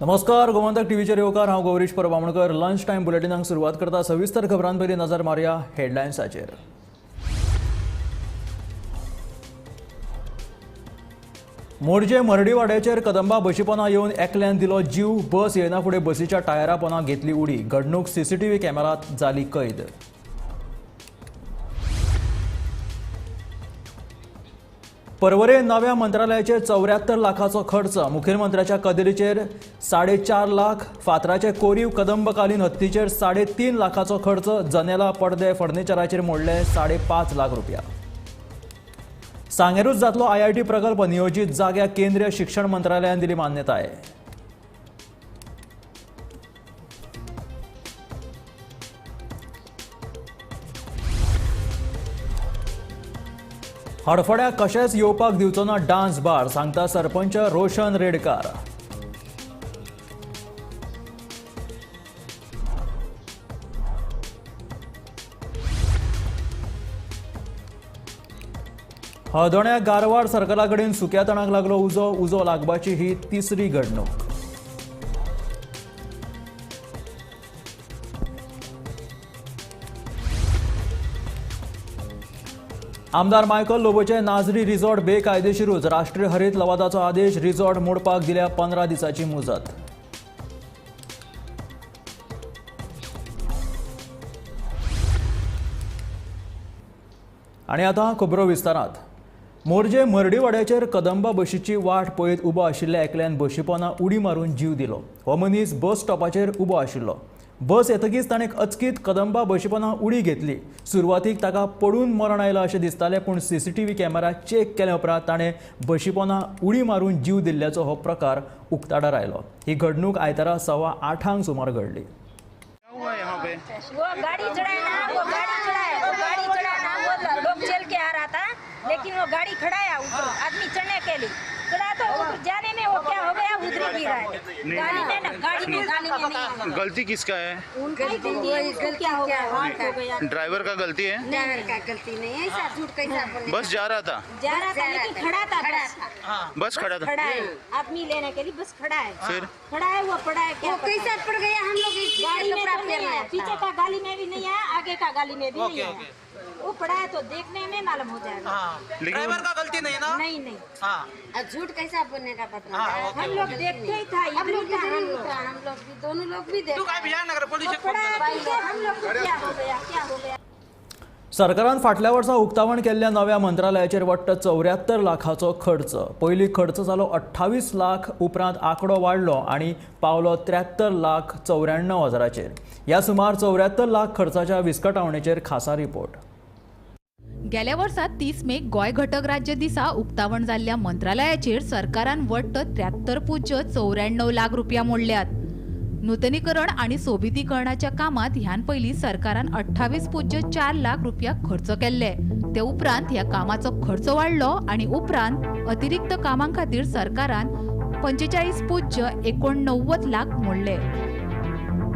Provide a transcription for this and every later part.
नमस्कार, गोमंतक टीव्हीचेर येवकार. हांव गौरीश परब आमोणकर. लंच टायम बुलेटिनाक सुरवात करता. सविस्तर खबरां पयलीं नजर मारया हेडलायन्साचेर. मोरजे मर्डीवाड्याचेर कदंबा बशीपोना येवन एकल्यान दिलो जीव. बस येना फुडें बसीच्या टायरा पोना घेतली उडी. घडणूक सीसीटीव्ही कॅमेरात जाली कैद. परवरे नव्या मंत्रालयाचेर 74 लाखाचो खर्च. मुखेलमंत्र्याच्या कदेलीचेर 4.5 लाख, फातराचे कोरीव कदंबकालीन हत्तीचेर 3.5 लाखाचो खर्च, जनेला पडदे फर्निचराचेर मोडले 5.5 लाख रुपया. सांगेरूच जातलो आयआयटी प्रकल्प. नियोजीत जाग्याक केंद्रीय शिक्षण मंत्रालयान दिली मान्यताय. हडफड्याक कशेंच येवपाक दिवचो ना डान्स बार, सांगता सरपंच रोशन रेडकार. हळदोण्या गारवाड सर्कला कडेन सुक्या तणाक लागलो उजो. उजो लागपाची ही तिसरी घडणूक. आमदार मायकल लोबोचे नाजरी रिसॉर्ट बेकायदेशीरूच. राष्ट्रीय हरीत लवादाचो आदेश. रिसॉर्ट मोडपाक दिल्या 15 दिसांची मुजत. आनी आतां खबरो विस्तारात. मोरजे मर्डीवाड्याचेर कदंबा बशीची वाट पळयत उबो आशिल्ल्या एकल्यान बशीपोना उडी मारून जीव दिलो. हो मनीस बस स्टॉपाचेर उबो आशिल्लो. बस येतकीच ताणें अचकीत कदंबा बशीपोना उडी घेतली. सुरवातीक ताका पडून मरण आयलां अशें दिसतालें, पूण सीसीटीव्ही कॅमेरा चेक केल्या उपरांत ताणें बशीपोना उडी मारून जीव दिल्ल्याचो हो प्रकार उक्ताडार आयलो. ही घडणूक आयतारा 8:15 सुमार घडली. वो गाड़ी चढ़ाए ना, वो गाड़ी चढ़ाए, वो गाड़ी चढ़ा ना, वो लोग चल के आ रहा था, लेकिन वो गाड़ी खड़ाया ऊपर आदमी चढ़ने के लिए चढ़ा तो ऊपर जाने में वो क्या हो गया, उधर ही गिरा है गाड़ी में ना, गाड़ी में, गाड़ी में नहीं। गलती किसका है? उनका ही गलती है, उसको क्या हो गया, हार्ट हो गया। ड्राइवर का गलती है? ड्राइवर का गलती नहीं है, ऐसा झूठ कैसा बोलने। बस जा रहा था, जा रहा था, लेकिन खड़ा था, बस खड़ा था, खड़ा है आदमी लेने के लिए, बस खड़ा है, फिर खड़ा है, वो पड़ा है, क्या कैसा पड़ गया। हम लोग गाड़ी में तो नहीं आया, पीछे का गाली में भी नहीं आया, आगे का गाली में भी नहीं आया, वो पड़ा है तो देखने में मालूम हो जाएगा। ड्राइवर का गलती नहीं ना? नहीं नहीं। हाँ, झूठ कैसा बोलने का पता। हाँ, हम लोग देखते ही था, हम लोग हम लोग भी दोनों लोग भी देखते। हम लोग क्या हो गया, क्या हो गया। सरकारान फाटल्या वर्सा उक्तावण केल्ल्या नव्या मंत्रालयाचेर वट्ट 74 लाखाचो खर्च. पयलीं खर्च जालो 28 लाख, उपरांत आंकडो वाडलो आनी पावलो 73,94,000चेर. ह्या सुमार 74 लाख खर्चाच्या विस्कटावणेचेर खासा रिपोर्ट. गेल्या वर्सा 30 मे गोंय घटक राज्य दिसा उक्तावण जाल्ल्या मंत्रालयाचेर सरकारान वट्ट 73.94 लाख रुपया मोडल्यात. नूतनीकरण आनी सोबितीकरणाच्या कामात ह्यान पयलीं सरकारान 28.4 लाख रुपया खर्च केल्ले. ते उपरांत ह्या कामाचो खर्च वाडलो आनी उपरांत अतिरिक्त कामां खातीर सरकारान 45.89 लाख मोडले.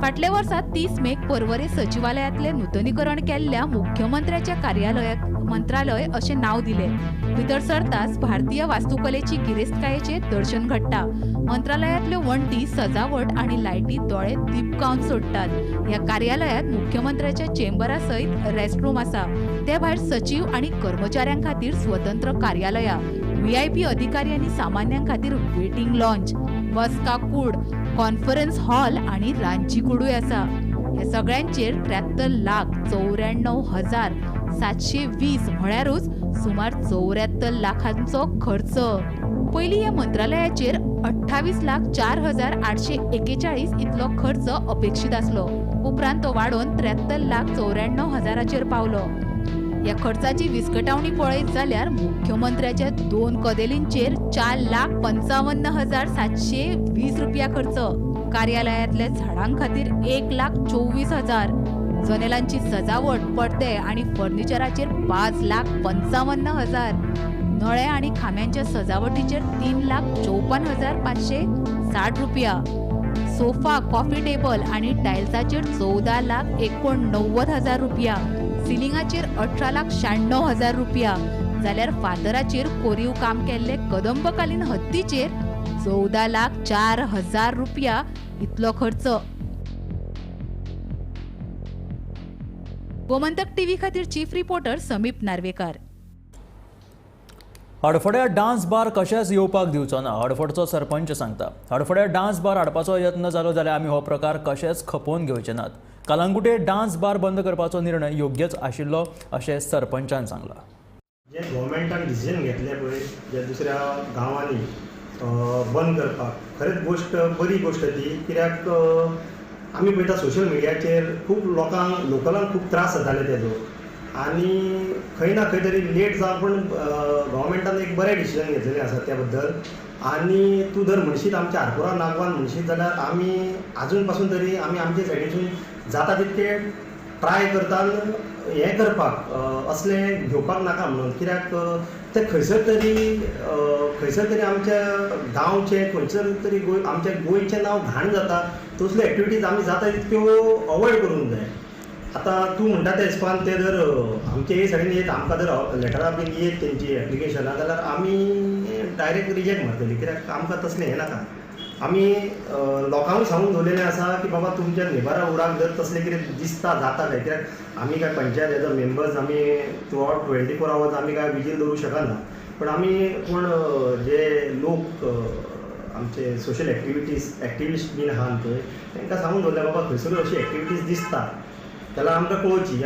फाटल्या वर्सा 30 मेक परवरे सचिवालयांतलें नूतनीकरण केल्ल्या मुख्यमंत्र्याच्या कार्यालयाक मंत्रालय अशें नांव दिलें. भितर सरताच भारतीय वास्तुकलेची गिरेस्तकायेचें दर्शन घडटा. मंत्रालयांतल्यो वण्टी, सजावट आनी लायटी दोळे दिपकावन सोडटात. ह्या कार्यालयांत मुख्यमंत्र्याच्या चेंबरा सयत रेस्टरूम आसा. ते भायर सचीव आनी कर्मचाऱ्यां खातीर स्वतंत्र कार्यालयां, व्हीआयपी अधिकारी आनी सामान्यां खातीर वेटिंग लॉन्ज, बसका कूड, कॉन्फरन्स हॉल आनी रांदची कुडूय आसा. ह्या सगळ्यांचेर 73,94,720 म्हळ्यारूच सुमार 74 लाखांचो खर्च. पयलीं ह्या मंत्रालयाचेर 28,04,841 इतलो खर्च अपेक्षीत आसलो. उपरांत तो वाडोवन 73,94,000चेर पावलो. ह्या खर्चाची विस्कटावणी पळयत जाल्यार मुख्यमंत्र्याच्या 2 कदेलींचेर 4,55,720 रुपया खर्च, कार्यालयांतल्या झाडां खातीर 1,24,000, जनेलांची सजावट, पडदे आनी फर्निचराचेर 5,55,000, नळे आनी खांब्यांच्या सजावटीचेर 3,54,560 रुपया, सोफा, कॉफी टेबल आनी टायल्साचेर 14,89,000 रुपया, सिलिंगाचेर 18,96,000 रुपया, जाल्यार फातराचेर कोरीव काम केल्ले कदंबकालीन हत्तीचेर 14,04,000 रुपया इतलो खर्च. गोमंतक टीव्ही खातीर चीफ रिपोर्टर समीप नार्वेकर. हडफड्या डान्स बार कशेंच येवपाक दिवचो ना, हडफडचो सरपंच सांगता. हडफड्या डान्स बार हाडपाचो यत्न जालो जाल्यार आमी हो प्रकार कशेंच खपोवन घेवचे नात. कलंगुटे डान्स बार बंद करपाचो निर्णय योग्यच आशिल्लो अशें सरपंचान सांगलां. जे गव्हर्मेंटान डिसिजन घेतलें पळय जे दुसऱ्या गांवांनी बंद करपाक, खरेंच गोश्ट बरी गोश्ट ती. कित्याक आमी पळयता सोशल मिडियाचेर खूब लोकांक लोकलांक खूब त्रास जाताले तेजो आनी खंय ना खंय तरी लेट जावं पूण गव्हर्मेंटान एक बरें डिसिजन घेतलेलें आसा त्या बद्दल. आनी तूं जर म्हणशीत आमच्या आरपोरा नागवान म्हणशीत जाल्यार आमी आजून पासून तरी आमी आमच्या सायडीसून जाता तितके ट्राय करता हें करपाक, असलें घेवपाक नाका म्हणून. कित्याक तें खंयसर तरी आमच्या गांवचें खंयसर तरी आमच्या गोंयचें नांव घाण जाता. तसल्यो एक्टिविटीज आमी जाता तितक्यो अवॉयड करूंक जाय. आतां तूं म्हणटा त्या हिसपान ते जर आमचे हे सायडीन येत आमकां जर लेटरां बीन येत तेंची एप्लिकेशनां जाल्यार आमी डायरेक्ट रिजेक्ट मारतली. कित्याक आमकां तसलें हें नाका. आमी लोकांक सांगून दवरलेलें आसा की बाबा तुमच्या नेबरा उडाक जर तसलें कितें दिसता जाता काय, कित्याक आमी काय पंचायत एज अ मेंबर्स आमी थ्रू आवट 24 आवर्स आमी काय विजील दवरूंक शकना. पण आमी कोण जे लोक आमचे सोशल एक्टिविटीज एक्टिविस्ट बीन आहा पळय तांकां सांगून दवरलें बाबा खंयसरूय अशी एक्टिविटीज दिसता जाल्यार आमकां कळोवची.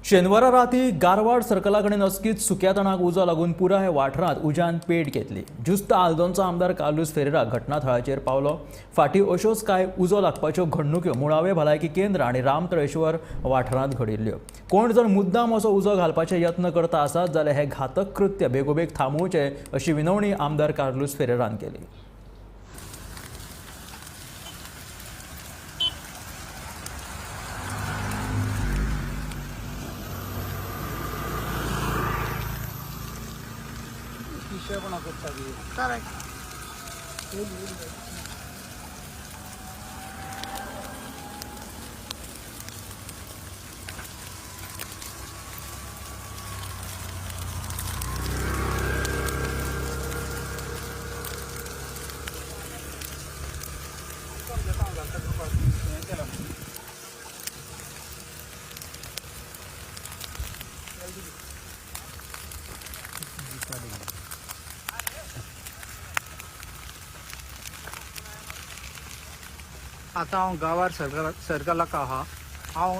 शेनवारा राती गारवाड सर्कला कडेन अचकीत सुक्या तणाक उजो लागून पुराय वाठारांत उज्यान पेट घेतली. जुस्त आल्दोनचो आमदार कार्लूस फेरेरा घटना थळाचेर पावलो. फाटीं अश्योच कांय उजो लागपाच्यो घडणुक्यो मुळावे भलायकी केंद्र आनी रामतळेश्वर वाठारांत घडिल्ल्यो. कोण जर मुद्दाम असो उजो घालपाचे यत्न करता आसात जाल्यार हे घातक कृत्य बेगोबेग थांबोवचें अशी विनवणी आमदार कार्लूस फेरेरान केली. आतां हांव गांवार सर्कलाक आहा. हांव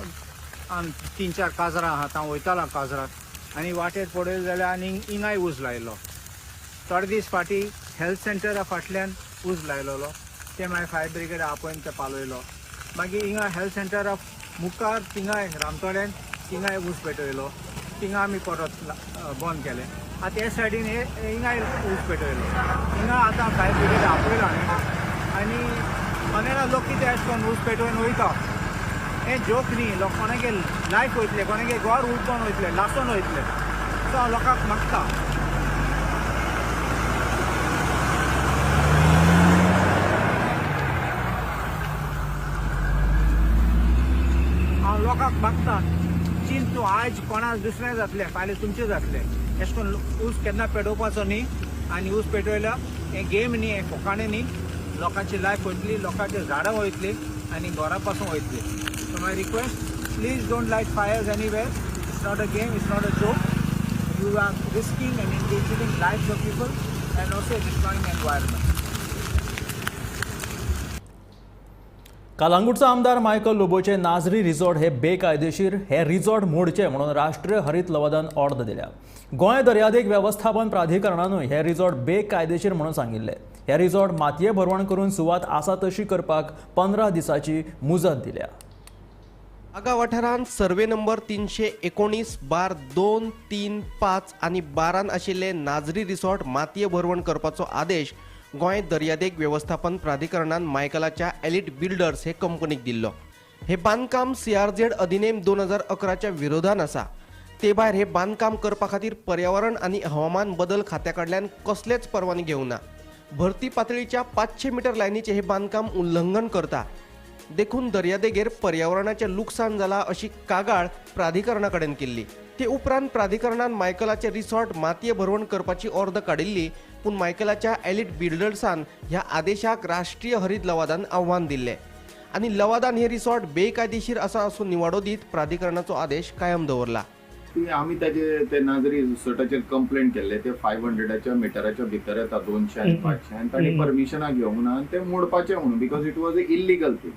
3-4 काजरां आहात, हांव वयतालो काजराक आनी वाटेर पडयलो जाल्यार आनी हिंगाय उज लायलो. थोडे दीस फाटीं हेल्थ सेंटरा फाटल्यान उज लायलेलो, ते मागीर फायर ब्रिगेड आपोवन ते पालयलो. मागीर हिंगा हेल्थ सेंटरा मुखार थिंगाय रामतोड्यान थिंगाय ऊस पेटयलो, थिंगा आमी परत बंद केलें. आतां हे सायडीन हिंगाय ऊस पेटयलो, हिंगा आतां फायर ब्रिगेड आपयलो आनी कोणेना लोक कितें अशें करून ऊस पेटोवन वयता. हें जोक न्ही, लोक कोणागे लायफ वयतले, कोणागे घर उडकोन वयतले, लासून वयतले. सो हांव लोकांक मागता. हांव लोकांक मागता चिंत तूं आयज कोणाक दुसरें जातलें, फाल्यां तुमचें जातलें. अशें करून ऊस केन्ना पेटोवपाचो न्ही आनी ऊस पेटयल्यार हें गेम न्ही, हें फोकाणें न्ही. लोकांची लायफ वयतली, लोकांची झाडां वयतली आनी घरा पासून वयतली. So my request, please don't light fires anywhere. It's not a game, it's not a joke. You are risking and endangering lives of people and also destroying environment. कालांगूटचा आमदार मायकल लोबोचे नाझरी रिसॉर्ट हे बेकायदेशीर, हे resort मोडचे म्हणून राष्ट्रीय हरित लवादान ऑर्द दिल्या. गोंय दर्यादेग वेवस्थापन प्राधिकरणानूय हे रिसॉर्ट बेकायदेशीर म्हणून सांगिल्ले. हे रिसॉर्ट मातये भरवण करून सुवात आसा तशी करपाक 15 दिसाची मुजत दिल्या. आगा वाठारांत सर्वे नंबर 319/2, 3, 5 आनी 12 आशिल्ले नाझरी रिसॉर्ट मातये भरवण करपाचो आदेश गोंय दर्यादेग वेवस्थापन प्राधिकरणान मायकलाच्या एलिट बिल्डर्स हे कंपनीक दिल्लो. हे बांदकाम CRZ अधिनेम 2011च्या विरोधान आसा. ते भायर हे बांदकाम करपा खातीर पर्यावरण आनी हवामान बदल खात्या कडल्यान कसलेच परवानगी घेवना. भरती पातळीच्या 500 मीटर लायनीचे हे बांदकाम उल्लंघन करता, देखून दर्यादेगेर पर्यावरणाचें लुकसाण जाला अशी कागाळ प्राधिकरणा कडेन केल्ली. ते उपरांत प्राधिकरणान मायकलाचे रिसॉर्ट मातये भरवण करपाची ऑर्द काडिल्ली, पूण मायकलाच्या एलिट बिल्डर्सान ह्या आदेशाक राष्ट्रीय हरीत लवादान आव्हान दिल्लें आनी लवादान हे रिसॉर्ट बेकायदेशीर आसा असो निवाडो दीत प्राधिकरणाचो आदेश कायम दवरला. आमी ताजे ते नाजरी रिसॉर्टाचेर कंप्लेंट केल्ले, ते 500 मिटराच्या भितर येता 200 आनी 500 आनी तांणी परमिशनां घेवंक ना आनी ते मोडपाचे म्हणून, because it was a illegal thing,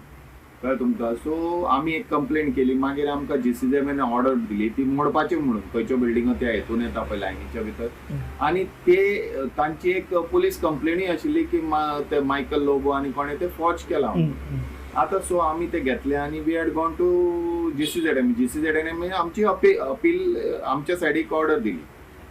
कळ्ळें तुमकां. सो आमी एक कंप्लेंट केली, मागीर आमकां जीसीझेडएमएन ऑर्डर दिली ती मोडपाची म्हणून, खंयच्यो बिल्डिंगो त्या हेतून येता पळय लायनीच्या भितर. आनी ते तांची एक पुलीस कंप्लेनूय आशिल्ली की ते मायकल लोबो आनी कोणें ते फॉर्ज केला. आतां सो आमी ते घेतले आनी we had gone to GCZM. GCZM आमची अपील आमच्या सायडीक ऑर्डर दिली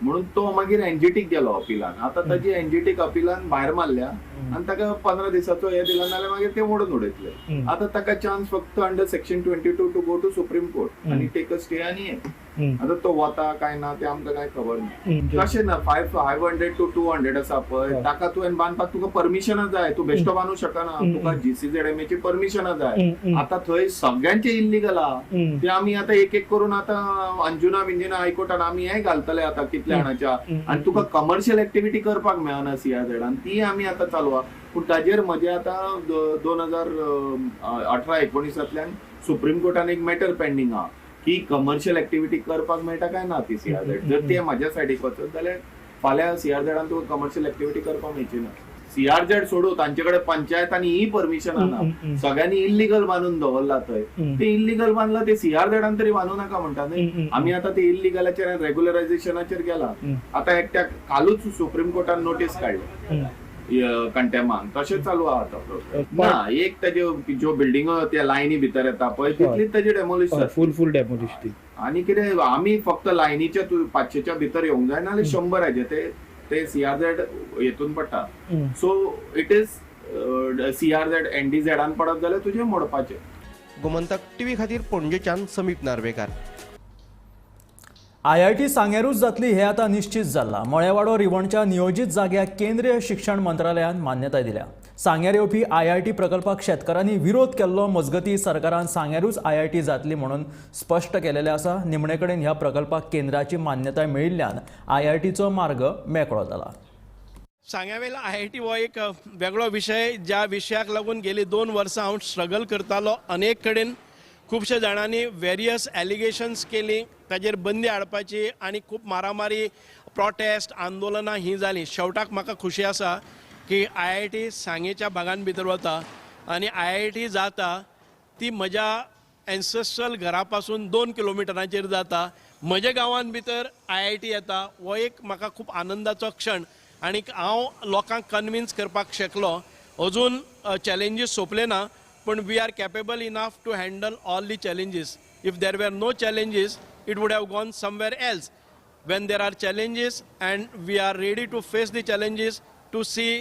म्हणून तो मागीर एनजीटीक गेलो अपिलान. आतां ताजी एनजीटीक अपिलान भायर मारल्या आनी ताका 15 दिसाचो हे दिला, नाल्यार मागीर ते मोडून उडयतले. आतां ताका चान्स फक्त under section 22 to go to Supreme Court आनी टेक अ स्टे आनी हे. आतां तो वता काय ना ते आमकां काय खबर ना. तशें ना, 500 to 200 आसा पळय, ताका तुवें बांदपाक तुका परमिशनां जाय, तूं बेश्टो बांदूंक शकना, तुका जीसीझेडएमएची परमिशनां जाय. आतां थंय सगळ्यांचे इल्लीगल आहा, ते आमी आतां एक एक करून आतां अंजुना बिंजुना हायकोर्टान आमी हें घालतले आतां कितल्या जाणाच्या. आनी तुका कमर्शियल एक्टिविटी करपाक मेळना सीआरझेडान, ती आमी आतां चालू आहा. पूण ताजेर म्हजें आतां 2018-19 सुप्रीम कोर्टान एक मॅटर पेंडींग आहा की कमर्शियल एक्टिविटी करपाक मेळटा काय ना ती सीआरझेड. जर ते म्हाज्या सायडीक वचत जाल्यार फाल्यां सीआरझेडान तुका कमर्शियल एक्टिविटी करपाक मेळची ना. सीआरझेड सोडू, तांचे कडेन पंचायत आनी ही परमिशनां ना, सगळ्यांनी इल्लीगल बांदून दवरला थंय. ते इल्लीगल बांदला ते सीआरझेडान तरी बांदू नाका म्हणटा न्ही. आमी आतां ते इल्लीगलाचेर आनी रेगुलरायझेशनाचेर गेला. आतां एकट्याक कालूच सुप्रीम कोर्टान नोटीस काडली कंटेमान, तशें चालू आहा आतां. ना एक ताज्यो ज्यो बिल्डिंगो त्या लायनी भितर येता पळय तितलीच ताजी डेमोलिश, फूल फूल डेमोलिश ती. आनी कितें आमी फक्त लायनीच्या 500च्या भितर येवंक जाय, नाल्यार 100 ते सीआरझेड हेतून पडटा. सो it is CRZ एनडीझेडान पडत जाल्यार तुजें मोडपाचें. गोमंतक टीव्ही खातीर पणजेच्यान समीप नार्वेकार. आयआयटी सांग्यारूच जातली हे आतां निश्चित जालां. मळेवाडो रिवणच्या नियोजीत जाग्याक केंद्रीय शिक्षण मंत्रालयान मान्यताय दिल्या. सांग्यार येवपी आयआयटी प्रकल्पाक शेतकारांनी विरोध केल्लो. मजगती सरकारान सांग्यारूच आयआयटी जातली म्हणून स्पश्ट केलेलें आसा. निमणे कडेन ह्या प्रकल्पाक केंद्राची मान्यताय मेळिल्ल्यान आयआयटीचो मार्ग मेकळो जाला. सांग्यावेलो आयआयटी हो एक वेगळो विशय, ज्या विशयाक लागून गेली 2 वर्सां हांव स्ट्रगल करतालो. अनेक कडेन खुबशे जाणांनी वेरियस एलिगेशन्स केली, ताजेर बंदी हाडपाची आनी खूब मारामारी, प्रोटेस्ट, आंदोलनां ही जालीं. शेवटाक म्हाका खुशी आसा की आयआयटी सांगेच्या भागान भितर वता आनी आयआयटी जाता ती म्हज्या एन्सेस्ट्रल घरा पासून 2 किलोमिटरांचेर जाता. म्हज्या गांवान भितर आयआयटी येता हो एक म्हाका खूब आनंदाचो क्षण आनी हांव लोकांक कन्विन्स करपाक शकलो. अजून चॅलेंजीस सोंपले ना, पण we are capable enough to handle all the challenges. If there were no challenges, it would have gone somewhere else. When there are challenges and we are ready to face the challenges to see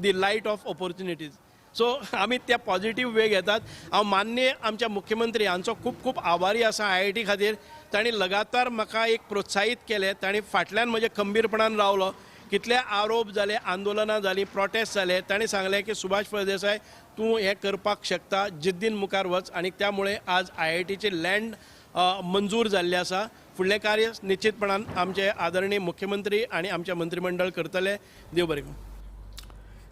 the light of opportunities. So आमी त्या positive way घेतात. हांव मान्य आमच्या मुख्यमंत्री हांचो खूब खूब आभारी आसा आयआयटी खातीर. तांणी लगातार म्हाका एक प्रोत्साहीत केलें, तांणी फाटल्यान म्हजे खंबीरपणान रावलो. कितले आरोप जाले, आंदोलनां जालीं, प्रोटेस्ट जाले, तांणी सांगलें की सुभाष फळदेसाय तूं हें करपाक शकता, जिद्दीन मुखार वच. आनी त्यामुळे आज आयआयटीची लँड मंजूर जाल्ली आसा. फुडलें कार्य निश्चितपणान आमचे आदरणीय मुख्यमंत्री आनी आमचें मंत्रीमंडळ करतले. देव बरें करूं.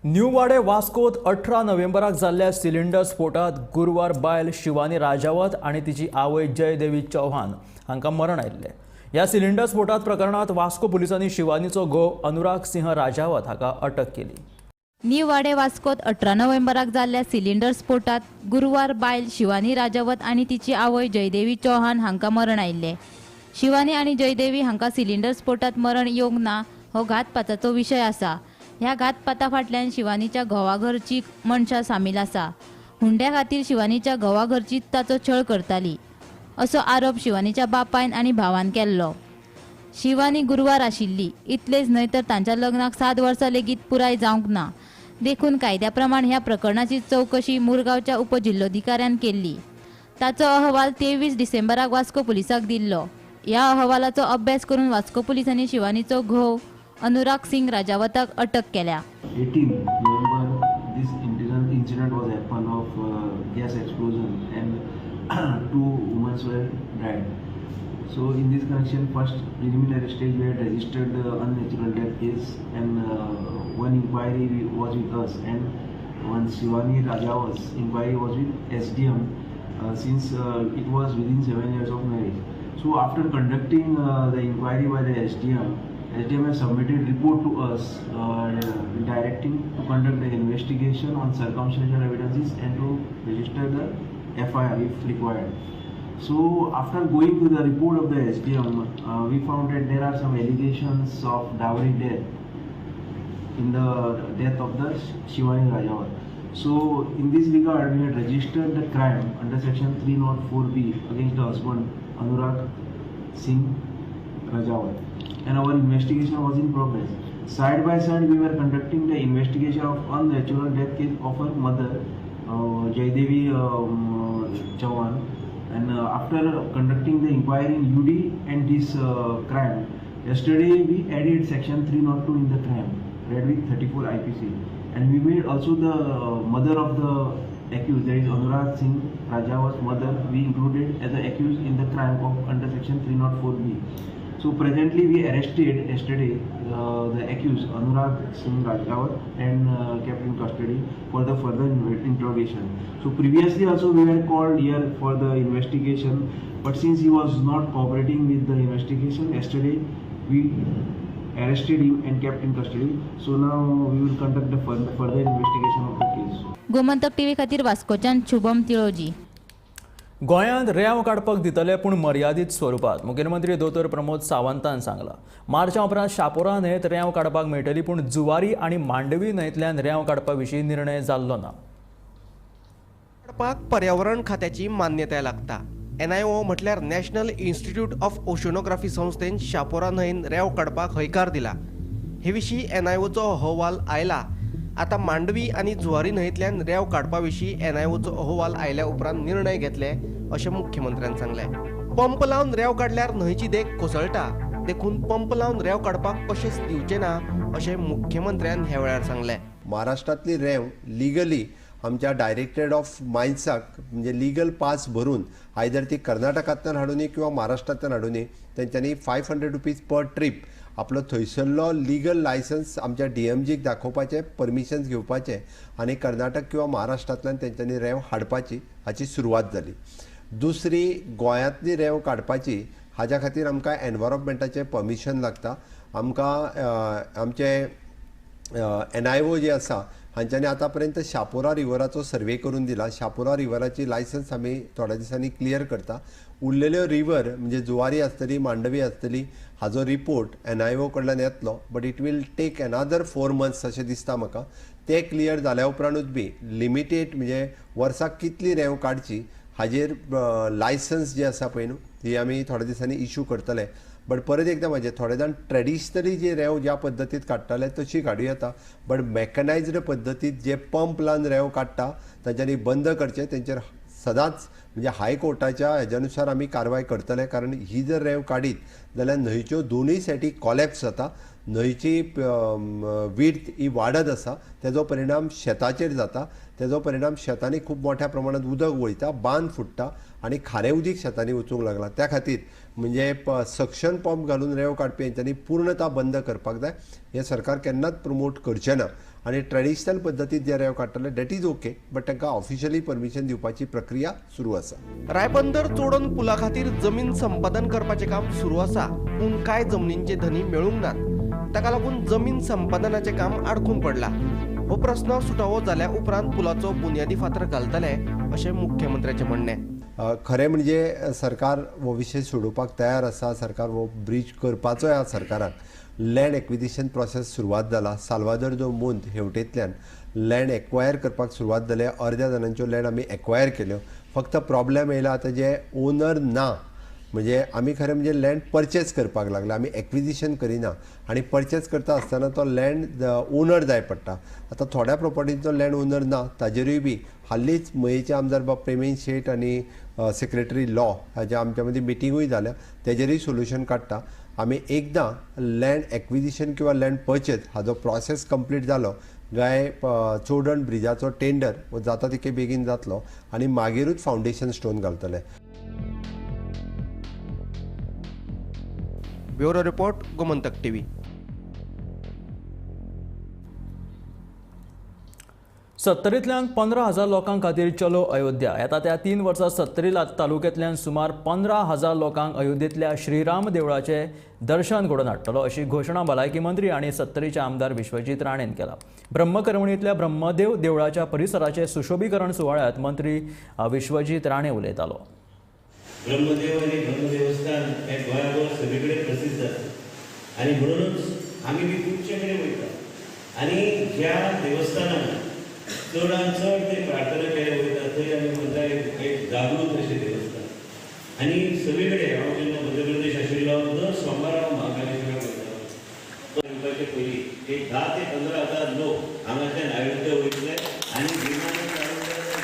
न्यू वाडे वास्कोत 18 नोव्हेंबराक जाल्ल्या सिलिंडर स्फोटात गुरवार बायल शिवानी राजावत आनी तिची आवय जयदेवी चौहान हांकां मरण आयिल्लें. ह्या सिलिंडर स्फोटात प्रकरणात वास्को पुलिसांनी शिवानीचो घोव अनुराग सिंह राजावत हाका अटक केली. न्यू वाडे वास्कोत 18 नोव्हेंबराक जाल्ल्या सिलिंडर स्फोटात गुरवार बायल शिवानी राजावत आनी तिची आवय जयदेवी चौहान हांकां मरण आयिल्लें. शिवानी आनी जयदेवी हांकां सिलिंडर स्फोटात मरण येवंक ना हो घातपाताचो विशय आसा. ह्या घातपाता फाटल्यान शिवानीच्या घोवा घरची मनशां सामील आसा. हुंड्या खातीर शिवानीच्या घोवा घरची ताचो छळ करताली असो आरोप शिवानीच्या बापायन आनी भावान केल्लो. शिवानी गुरवार आशिल्ली, इतलेच न्हय तर तांच्या लग्नाक 7 वर्सां लेगीत पुराय जावंक ना. देखून कायद्या प्रमाण ह्या प्रकरणाची चवकशी मुरगांवच्या उपजिल्लोधिकाऱ्यान केल्ली. ताचो अहवाल 23 डिसेंबराक वास्को पुलिसाक दिल्लो. ह्या अहवालाचो अभ्यास करून वास्को पुलिसांनी शिवानीचो घोव अनुराग सिंग राजावताक अटक केल्या. 18 November this incident was happen of gas explosion and 2 women were died. So in this connection, first preliminary stage we had registered the unnatural death case, and one inquiry was with us, and one Shivani Rajawat's inquiry was with SDM, since it was within 7 years of marriage. So after conducting the inquiry by the SDM, SDM has submitted report to us directing to conduct the investigation on circumstantial evidences and to register the FIR if required. So after going to the report of the SDM, we found that there are some allegations of dowry death in the death of the Shivani Rajawat. So in this regard, we had registered the crime under section 304B against the husband Anurag Singh Rajawat, and our investigation was in progress. Side by side, we were conducting the investigation of unnatural death case of her mother, Jaydevi Chauhan. And after conducting the inquiry in UD and this crime, yesterday we added section 302 in the crime, read with 34 IPC. And we made also the mother of the accused, that is Anurag Singh Rajawat's mother, we included as an accused in the crime of under section 304B. So presently we arrested yesterday the accused Anurag Singh Rajawat and kept in custody for the further interrogation. So previously also we were called here for the investigation, but since he was not cooperating with the investigation, yesterday we arrested him and kept in custody. So now we will conduct the further investigation of the case. Gomantak TV खातीर वास्कोच्यान शुभम तिळोजी. गोंयांत रेंव काडपाक दितले पूण मर्यादीत स्वरुपात, मुखेलमंत्री दोतोर प्रमोद सावंतान सांगलां. मार्चा उपरांत शापोरा न्हंयेंत रेंव काडपाक मेळटली, पूण जुवारी आनी मांडवी न्हंयेंतल्यान रेंव काडपा विशीं निर्णय जाल्लो ना. काडपाक पर्यावरण खात्याची मान्यताय लागता. एनआयओ म्हटल्यार नॅशनल इन्स्टिट्यूट ऑफ ओशनोग्राफी संस्थेन शापोरा न्हंयेन रेंव काडपाक हयकार दिला. हे विशीं एनआयओचो अहवाल आयला. आतां मांडवी आनी जुवारी न्हंयेंतल्यान रेंव काडपा विशीं एनआयओचो अहवाल आयल्या उपरांत निर्णय घेतले अशें मुख्यमंत्र्यान सांगलें. पंप लावन रेंव काडल्यार न्हंयची देग कोसळटा, देखून पंप लावन रेंव काडपाक कशेंच दिवचें ना अशें मुख्यमंत्र्यान ह्या वेळार सांगलें. महाराष्ट्रांतली रेंव लिगली आमच्या डायरेक्टरेट ऑफ मायन्साक म्हणजे लिगल पास भरून आयदर ती कर्नाटकांतल्यान हाडुनी किंवा महाराष्ट्रांतल्यान हाडुनी तेंच्यांनी 500 रुपीज पर ट्रीप आपलो थंयसरलो लिगल लायसन्स आमच्या डीएमजीक दाखोवपाचें, परमिशन्स घेवपाचें आनी कर्नाटक किंवा महाराष्ट्रांतल्यान तेंच्यांनी रेंव हाडपाची हाची सुरवात जाली. दुसरी, गोंयांतली रेंव काडपाची हाज्या खातीर आमकां एनवायरमेंटाचें परमिशन लागता. आमकां आमचे एनआयओ जे आसा हांच्यांनी आतां पर्यंत शापोरा रिवराचो सर्वे करून दिला. शापोरा रिवराची लायसन्स आमी थोड्या दिसांनी क्लियर करता. उरलेल्यो रिवर म्हणजे जुवारी आसतली, मांडवी आसतली, हाजो रिपोर्ट एनआयओ कडल्यान येतलो, but it will take another 4 months अशें दिसता म्हाका. ते क्लियर जाल्या उपरांतूच बी लिमिटेड म्हणजे वर्साक कितली रेंव काडची हाजेर लायसन्स जे आसा पळय न्हू ती आमी थोड्या दिसांनी इशू करतले. बट परत एकदां म्हणजे थोडे जाण ट्रेडिशनली जे रेंव ज्या पद्दतीत काडटाले तशी काडूं येता, बट मॅकनायज्ड पद्दतीत जे पंप लावन रेंव काडटा तांच्यांनी बंद करचें. तेंचेर सदांच म्हणजे हायकोर्टाच्या हेज्या नुसार आमी कारवाय करतले, कारण ही जर रेंव काडीत जाल्यार न्हंयच्यो दोनूय सायडी कॉलॅप्स जाता, न्हंयची विड्थ ही वाडत आसा, तेजो परिणाम शेताचेर जाता, तेजो परिणाम शेतांनी खूब मोठ्या प्रमाणात उदक वयता, बांद फुट्टा आनी खारें उदीक शेतांनी वचूंक लागलां. त्या खातीर म्हणजे सक्शन पंप घालून रेंव काडपी हेंच्यांनी पूर्णता बंद करपाक जाय. हें सरकार केन्नाच प्रमोट करचें ना आनी ट्रेडिशनल पद्दतीत जे रेंव काडटले that is okay, but तांकां ऑफिशियली परमिशन दिवपाची प्रक्रिया सुरू आसा. रायबंदर चोडण पुला खातीर जमीन संपादन करपाचें काम सुरू आसा, पूण कांय जमनींचे धनी मेळूंक नात. ताका लागून जमीन संपादनाचें काम आडकून पडलां. हो प्रस्न सुटावो जाल्या उपरांत पुलाचो बुन्यादी फातर घालतले अशें मुख्यमंत्र्याचें म्हणणें. खरें म्हणजे सरकार हो विशय सोडोवपाक तयार आसा. सरकार हो ब्रीज करपाचोय आसा. सरकाराक लँड एक्विजिशन प्रोसेस सुरवात जाला. साल्वादोर जो मुंद हेवटेंतल्यान लँड एक्वायर करपाक सुरवात जाल्या. अर्द्या जाणांच्यो लँड आमी एक्वायर केल्यो. फक्त प्रॉब्लेम येयला आतां जे ओनर ना, म्हणजे आमी खरें म्हणजे लँड परचेज करपाक लागले, आमी एक्विजिशन करिना आनी परचेज करता आसतना तो लँड ओनर जाय पडटा. आतां थोड्या प्रोपर्टींचो लँड ओनर ना, ताजेरूय बी हालींच मयेचे आमदार बाब प्रेमेंद शेट आनी सेक्रेटरी लॉ हाज्या आमच्या मदीं मिटिंगूय जाल्या, तेजेरूय सोल्युशन काडटा. आमी एकदां लँड एक्विजिशन किंवा लँड परचेज हाजो प्रोसेस कंप्लीट जालो काय चोडण ब्रिजाचो टेंडर जाता तितके बेगीन जातलो आनी मागीरूच फावंडेशन स्टोन घालतले. Bureau report, Gomantak TV. सत्तरींतल्यान 15,000 लोकां खातीर चलो अयोध्या. येता त्या 3 वर्सां सत्तरी तालुक्यांतल्यान सुमार 15,000 लोकांक अयोध्येंतल्या श्रीराम देवळाचें दर्शन घडोवन हाडटलो अशी घोशणा भलायकी मंत्री आनी सत्तरीचे आमदार विश्वजीत राणेन केला. ब्रह्मकर्मणींतल्या ब्रह्मदेव देवळाच्या परिसराचे सुशोभीकरण सुवाळ्यांत मंत्री विश्वजीत राणे उलयतालो. ब्रह्मदेव आनी ब्रह्मदेवस्थान हे गोंयाभर सगळे कडेन प्रसिद्ध आसा आनी म्हणूनच आमी बी खुबशे कडेन वयता आनी ज्या देवस्थानान चडान चड ते प्रार्थना केले वयता थंय आमी म्हणटा एक जागृत अशें देवस्थान. आनी सगळे कडेन हांव जेन्ना मध्य प्रदेश आशिल्लो दर सोमार हांव महाकालेश्वराक वयतालो. येवपाचे पयलीं एक 10 ते 15 हजार लोक हांगाच्यान अयोध्या वयतले आनी विमानान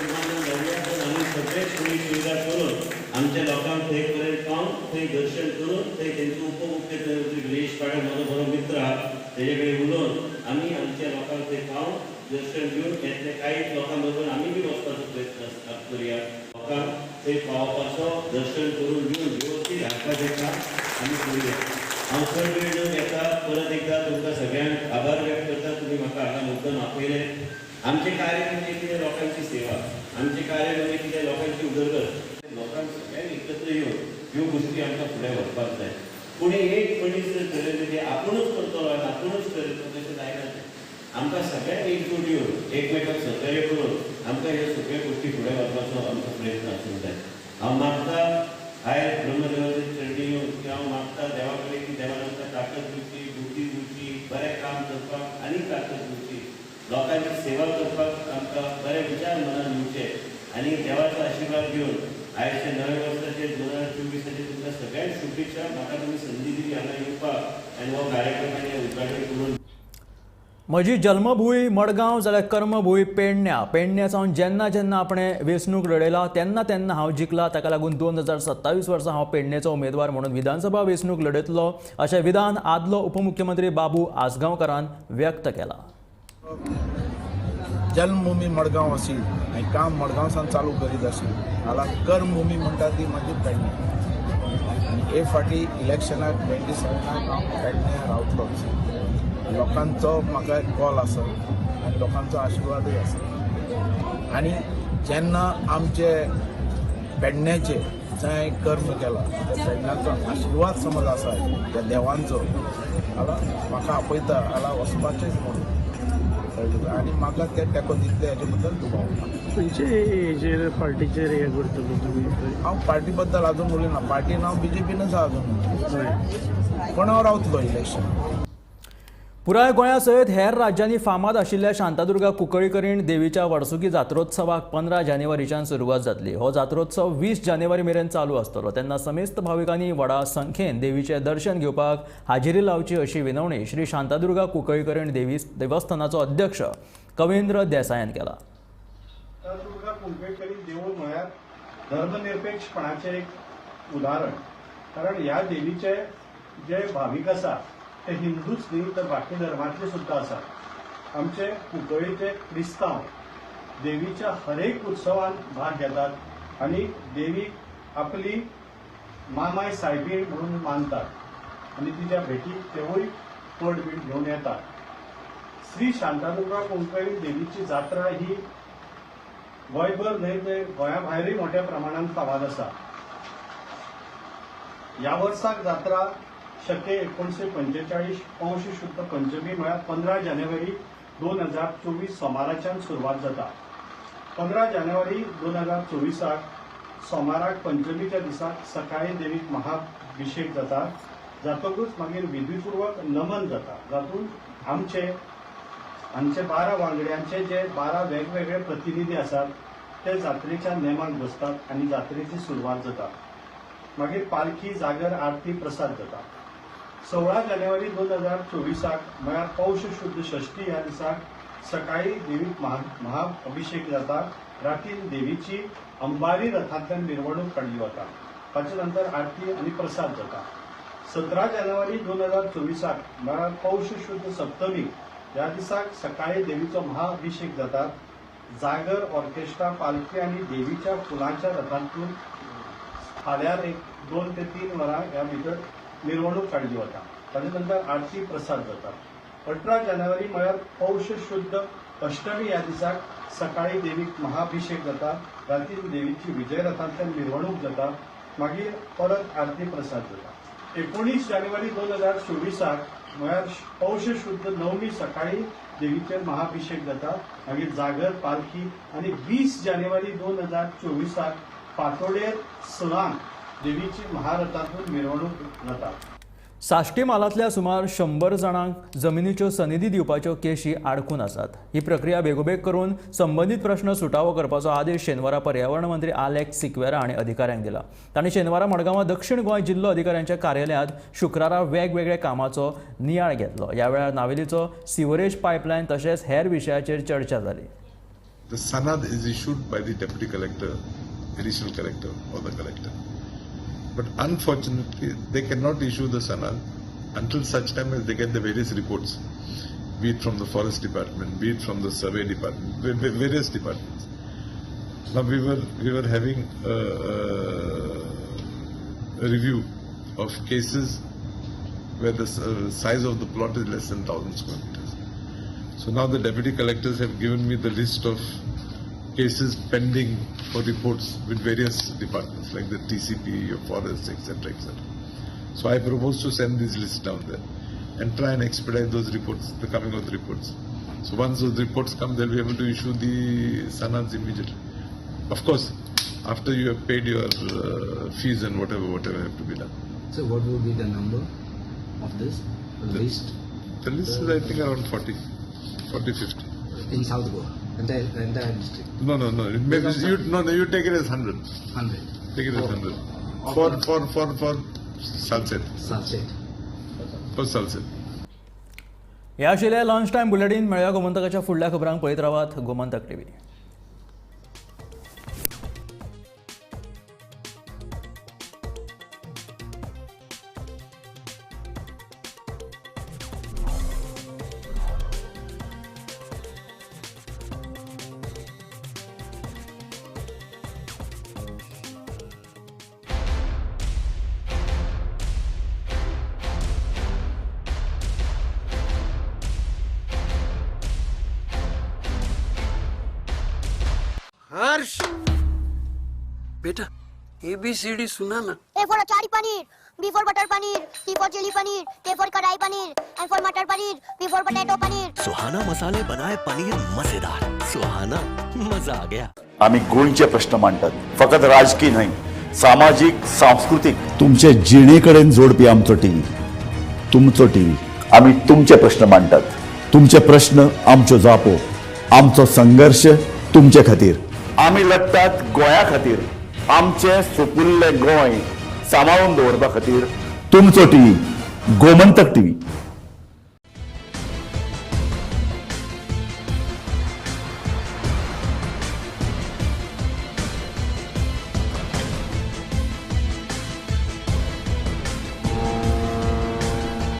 विमानान जावया, पण आमी सगळे सोयी सुविधा करून आमच्या लोकांक थंय पर्यंत पावन थंय दर्शन करून थंय तेंचो उपमुख्यमंत्री गिरीश पाटील म्हजो बरो मित्र आहा तेजे कडेन उलोवन आमी आमच्या लोकांक थंय पावन दर्शन घेवन येतले कांय लोकां बरोबर आमी बी वचपाचो प्रयत्न करुया. लोकांक थंय पावपाचो दर्शन करून घेवन व्यवस्थीत हाडपाचें काम आमी करुया. हांव चड वेळ न घेता परत एकदा तुमकां सगळ्यांक आभार व्यक्त करता. तुमी म्हाका हांगा मुद्दम आपयलें. आमचें कार्य म्हणजे कितें लोकांची सेवा, आमचें कार्य म्हणजे कितें लोकांची उदरगत. लोकांक सगळ्यांक एकत्र येवन ह्यो गोश्टी आमकां फुडें व्हरपाक जाय. कोणी एक मनीस जर ठरयलें तें आपुणूच करतलो आनी आपुणूच करतलो तशें जायना. तें आमकां सगळ्यांक एकजूट येवन एकमेकांक सहकार्य करून आमकां ह्यो सगळ्यो गोश्टी फुडें व्हरपाचो आमचो प्रयत्न आसूंक जाय. हांव मागता आयज ब्रह्मदेवाचे चरणी येवन की हांव मागता देवा कडेन की देवान आमकां ताकद दिवची, बुद्धी दिवची, बरें काम करपाक आनी ताकद दिवची, लोकांची सेवा करपाक आमकां बरे विचार मनान दिवचे आनी देवाचो आशिर्वाद घेवन आयच्या नव्या वर्साचे 2024 तुमकां सगळ्यांक शुभेच्छा. म्हाका तुमी संदी दिली हांगा येवपाक आनी हो कार्यक्रम आनी उद्घाटन करून. म्हजी जल्मभूंय मडगांव जाल्यार कर्मभूंय पेडण्या. पेडण्या सावन जेन्ना जेन्ना आपणें वेंचणूक लढयला तेन्ना तेन्ना हांव जिखला. ताका लागून 2027 वर्सा हांव पेडणेचो उमेदवार म्हणून विधानसभा वेंचणूक लढयतलो अशें विधान आदलो उपमुख्यमंत्री बाबू आजगांवकारान व्यक्त केला. जन्मभूमी मडगांव आशी आनी काम मडगांव सावन चालू करीत आशी जाल्यार कर्मभूमी म्हणटा ती म्हजी पेडणे. आनी हे फाटी इलेक्शनाक 27 हांव पेडणे रावतलोच. लोकांचो म्हाका एक कॉल आसा आनी लोकांचो आशिर्वादूय आसा. आनी जेन्ना आमचे पेडण्याचे जंय कर्म केला त्या पेडण्याचो आशिर्वाद समज आसा त्या देवांचो जाल्यार म्हाका आपयता जाल्यार वचपाचेंच म्हणून आनी म्हाका ते टेको दितले हेजे बद्दल दुबाव ना. खंयचे हेजेर पार्टीचेर हें करतलो तुमी? हांव पार्टी बद्दल अजून उलयना. पार्टी नांव बीजेपीनच आसा अजून, पण हांव रावतलो इलेक्शन. पुराय गोंया सयत हेर राज्यांनी फामाद आशिल्ल्या शांतादुर्गा कुंकळीकरीण देवीच्या वर्सुकी जात्रोत्सवाक 15 जानेवारीच्यान सुरवात जातली. हो जात्रोत्सव 20 जानेवारी मेरेन चालू आसतलो. तेन्ना समेस्त भाविकांनी व्हडा संख्येन देवीचें दर्शन घेवपाक हाजेरी लावची अशी विनवणी श्री शांतादुर्गा कुंकळीकरीण देवी देवस्थानाचो अध्यक्ष कवेंद्र देसायान केला. शांतादुर्गा कुंकळीकरीण देवूळ म्हळ्यार धर्मनिरपेक्षपणाचें एक उदाहरण. कारण ह्या देवीचे जे भावीक आसा ते हिंदूच न्ही तर बाकी धर्मांतले सुद्दां आसात. आमचे कुंकळीचे क्रिस्तांव देवीच्या हरेक उत्सवान भाग घेतात आनी देवीक आपली मामाय सायबीण म्हणून मानतात आनी तिच्या भेटीक तेवूय पड बीड घेवन येतात. श्री शांतादुर्गा कुंकळी देवीची जात्रा ही गोंयभर न्हय तर गोंया भायरूय मोठ्या प्रमाणान फामाद आसा. ह्या वर्साक जात्रा शके 1945 पौष शुद्ध पंचमी म्हळ्यार 15 जानेवारी 2024 सोमाराच्यान सुरवात जाता. 15 जानेवारी 2024 सोमाराक पंचमीच्या दिसाक सकाळी देवीक महाभिषेक जाता. जातकूच मागीर विधीपूर्वक नमन जाता. जातूंत आमचे आमचे 12 वांगड्यांचे जे 12 वेगवेगळे प्रतिनिधी आसात ते जात्रेच्या नेमाक बसतात आनी जात्रेची सुरवात जाता. मागीर पालखी, जागर, आरती, प्रसाद जाता. 16 जानेवारी 2024 म्हळ्यार पौष शुद्ध षष्ठी ह्या दिसाक सकाळी देवीक महाअभिषेक जाता. रातीन देवीची अंबारी रथांतल्यान मिरवणूक काडली वता. ताचे नंतर आरती आनी प्रसाद जाता. 17 जानेवारी 2024 म्हळ्यार पौष शुद्ध सप्तमी ह्या दिसाक सकाळी देवीचो महाअभिषेक जाता. जागर, ऑर्केस्ट्रा, पालखी आनी देवीच्या फुलांच्या रथांतून फाल्यार 1, 2 ते 3 वरां ह्या भितर मिरवणूक काडली वता. ताजे नंतर आरती प्रसाद जाता. 18 जानेवारी म्हळ्यार पौष शुद्ध अष्टमी ह्या दिसाक सकाळी देवीक महाभिषेक जाता. रातीन देवीची विजयरथांतल्यान मिरवणूक जाता. मागीर परत आरती प्रसाद जाता. 19 जानेवारी 2024 म्हळ्यार पौष शुद्ध नवमी सकाळी देवीचेर महाभिषेक जाता. मागीर जागर पालखी आनी 20 जानेवारी 2024 फांतोडेर 6 देवीची महारथातून मिरवणूक जाता. साश्टी म्हालांतल्या सुमार 100 जाणांक जमिनीच्यो सनिधी दिवपाच्यो केशी आडकून आसात. ही प्रक्रिया बेगोबेग करून संबंदीत प्रश्न सुटावो करपाचो आदेश शेनवारा पर्यावरण मंत्री आलेक्स सिक्वेरा हांणी अधिकाऱ्यांक दिला. तांणी शेनवारा मडगांवां दक्षिण गोंय जिल्लो अधिकाऱ्यांच्या कार्यालयांत शुक्रारा वेगवेगळ्या कामाचो नियाळ घेतलो. ह्या वेळार नावेलीचो सिवरेज पायपलायन तशेंच हेर विशयाचेर चर्चा जाली. The sanad is issued by the deputy collector, additional collector or the collector. But unfortunately, they cannot issue the sanad until such time as they get the various reports, be it from the forest department, be it from the survey department, various departments. Now we were having a review of cases where the size of the plot is less than 1,000 square meters. So now the deputy collectors have given me the list of cases pending for reports with various departments like the TCP, forest, etc., etc. So I propose to send these lists down there and try and expedite those reports, the coming of the reports. So once those reports come, they'll be able to issue the sanads immediately. Of course, after you have paid your fees and whatever have to be done. So what would be the number of this list? The list is, I think, around 40, 50. In South Goa? Entire district? No. It may be, you take it as 100. 100. Take it as 100. For Salcete. Salcete. For Salcete. हे आशिल्लें lunch time bulletin. मेळया गोमंतकाच्या फुडल्या खबरांक. पळयत रावात Gomantak TV. हर्ष बेटा ABCD सुना ना. A for achari paneer, B for butter paneer, C for chilli paneer, K for kadai paneer, M for matar paneer, P for potato paneer. Suhana मसाले बनाए पनीर मजेदार. सुहाना मजा आ गया. आम्ही गोंयचे प्रश्न मांडतात, फकत राजकीय न्हय, सामाजीक, सांस्कृतीक. तुमचे जिणेकडेन जोडपी आमचो टीव्ही, तुमचो टीव्ही. आम्ही तुमचे प्रश्न मांडतात, तुमचे प्रश्न आमच्यो जापो, आमचो संघर्ष तुमचे खातीर. आमी लढतात गोंया खातीर, आमचे सुपुल्ले गोंय सांबाळून दवरपा खातीर. तुमचो टीव्ही, गोमंतक टीव्ही.